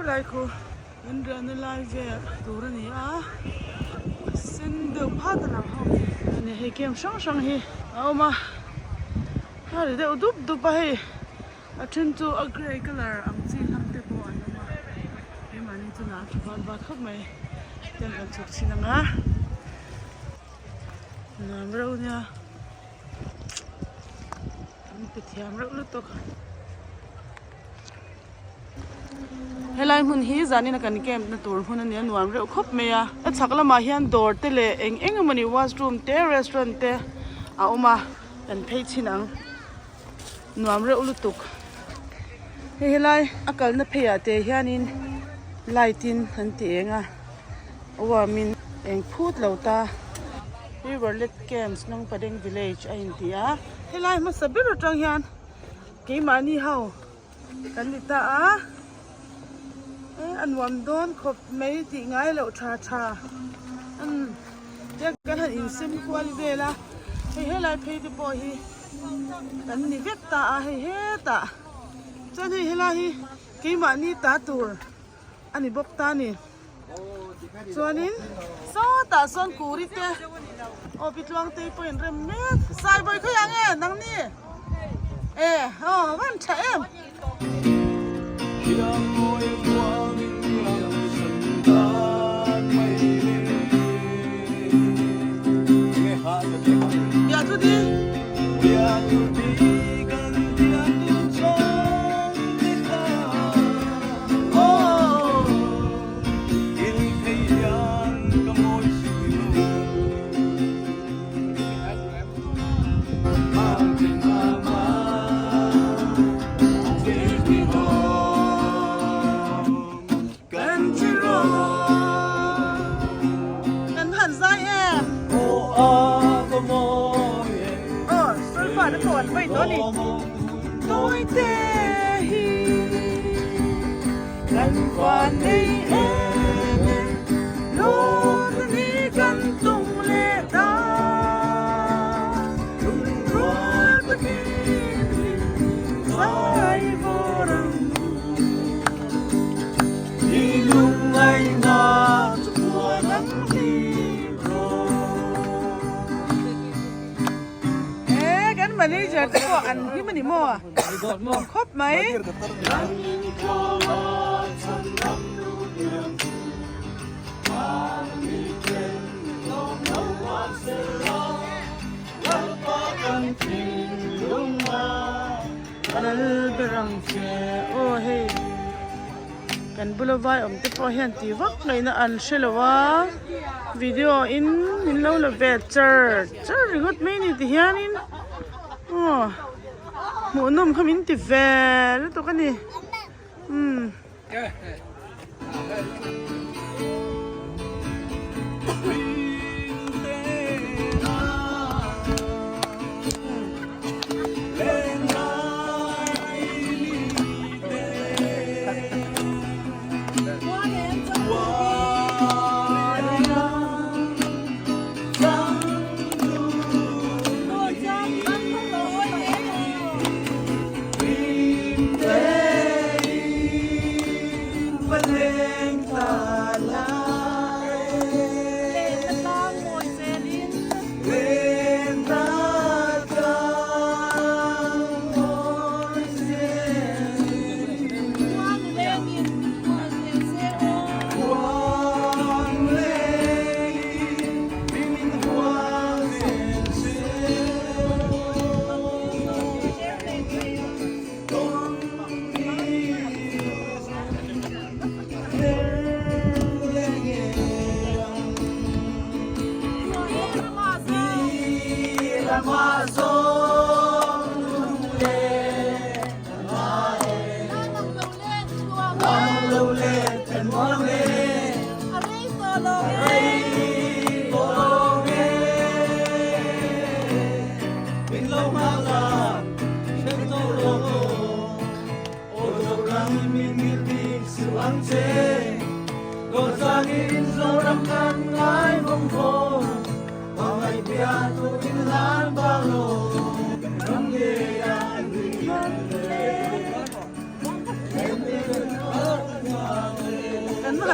Khulai khu kan riahna lai vel tur a ni a, a sen deuh phat a lang ho a ni. Hei camp hrang hrang hi a awm a, a ri deuh dup dup a hei a then chu a grey colour ang chi hlak te pawh an awm a, keimahni chu lah a tha vat vat khawp mai tiang kan chhuk chhin ang a, nuam reuh nia. An pe thiam reuh lutuk. Helai hmun hi zanin a kan camp na tur hmun a ni a nuam reuh khawp mai a. A chhak lamah hian dawr te leh eng eng emawni washroom te restaurant te a awm a kan phei chhin ang nuam reuh lutuk. Hei helai a kalna phei ah te hianin light in an ti eng a a warm in eng phut lo ta. Riverlet Camps Nongpadeng Village a inti a. Helai hmasa ber atang hian keimahni ho kan ni ta a, e a nuam dawn khawp mai tih ngai loh tha tha umm tiang kan han insem kual vel a, hei helai phei te pawh hi kan ni vek ta a hei hetah chuan hei helai hi keimahni ta tur a ni bawk ta a ni. Chuanin sawtah sawn kuri te aw pi Tluangtei pawh in rem mek Saibawi khawi ang e nangni e aw van tha em. Kan han zai em? Aw, sulfa te pawh an vaih tawh a ni. Tawi te hi kan van nei em em, lawm ni kan tung leh ta. Lungrual takin hlim zai vawr ang u. I lungngaihna chu puan ang hlim rawh. He kan manager te pawh an hlim a ni maw? Nuam khawp mai. Lal ber ang che aw hei kan bula vai awm te pawh hian tih vak ngaihna an hre lo a video in min lo la ve char char ringawt mai a ni ti hianin aw hmuhnawm kha min ti ve lutuk a ni umm.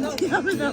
an thiam lo.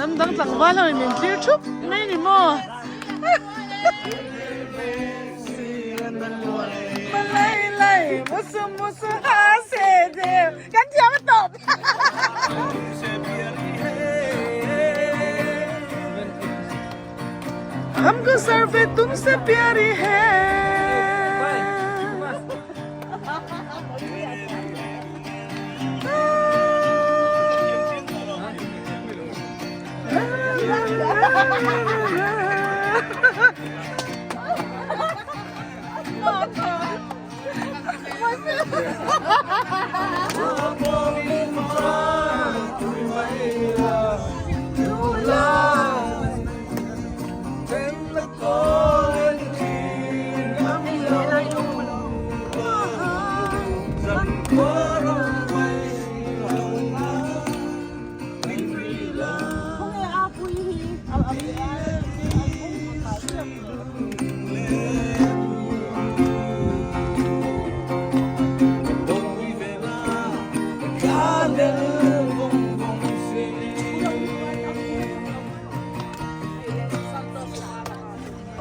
Hnam dang tlangval ho in min thlir thup mai ni maw? Kan thiam a tawp. Humko sarfe tumse pyari hai.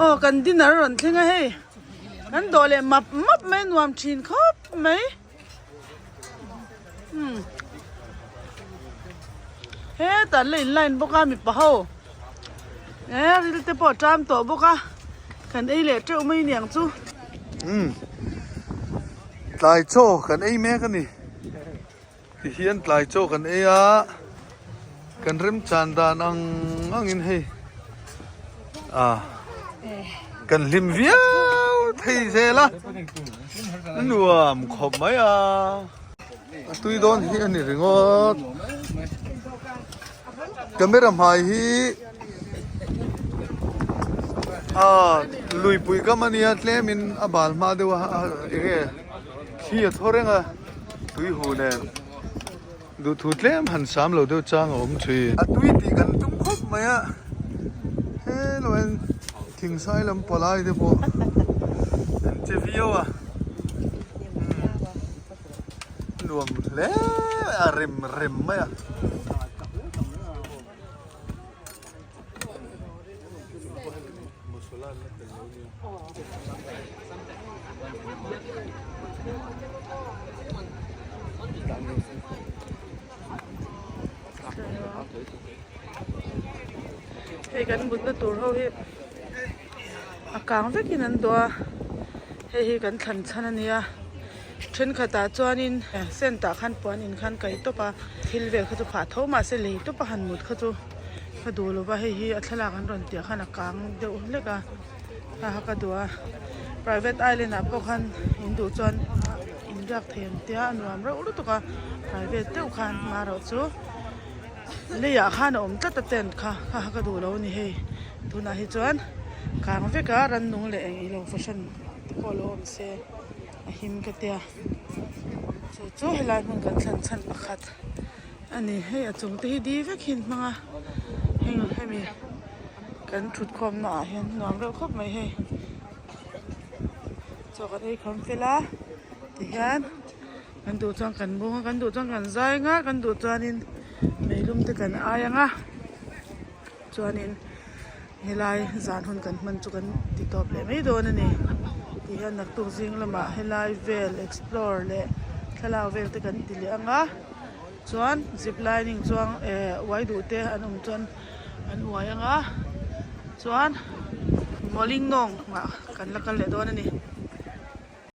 Aw kan dinner a rawn thleng a hei kan dawh leh map map mai nuam thin khawp mai umm hetah an la in line bawk a mipa ho eh ril te pawh a ṭam tawh bawk a kan ei leh teuh mai niang chu. Umm tlai chaw kan ei mek a ni. Ti hian tlai chaw kan ei a, kan remchan dan ang angin hei ah kan hlim viau thei zel a, nuam khawp mai a, a tui dawn hi a ni ringawt. Camera hmai hi ah luipui kam a nia tlemin a bal hma deuh a eng nge thli a thaw reng a. Tui hu nen duhthu tlem han sam lo deuh chang a awm thin. A tui tih kan tum khawp mai a, hello in thingsai lam palai te pawh an che viau a, nuam hle a rem rem mai a. Hei kan mutna tur ho hi a kang vekin an duh a hei hi kan thlan chhan a nia thenkhatah chuanin sent ah khan puan in khan kaih tawp a thil vel kha chu phah tho mahse lei tawp a han mut kha chu ka duh lova hei hi a thlalak an rawn tih ah khan a kang deuh hlek a kha kha ka duh a private island ah pawh khan in duh chuan in riak thei ang tia a nuam reuh lutuk a private deuh khan marawh chu leiah khan a awm tlat a tent kha kha kha ka duh lo a ni hei tunah hi chuan kang vek a rannung leh eng ilo fahran te pawh lo awm se a him ka tia chu chu helai hmun kan thlan chhan pakhat a ni hei a chung te hi di vek hi an hmang a heng hemi kan thut khawm na ah hian nuam reuh khawp mai hei chaw kan ei khawm fel a tihian kan duh chuan kan bung a kan duh chuan kan zai ang a kan duh chuanin meilum te kan ai ang a chuanin helai zan hun kan hman chu kan ti tawp leh mai dawn a ni tihian naktuk zing lamah helai vel explore leh thlalak vel te kan ti leh ang a chuan zip lining chuang eh uai duh te an awm chuan an uai ang a chuan mawling nawng ah kan la kal leh dawn a ni.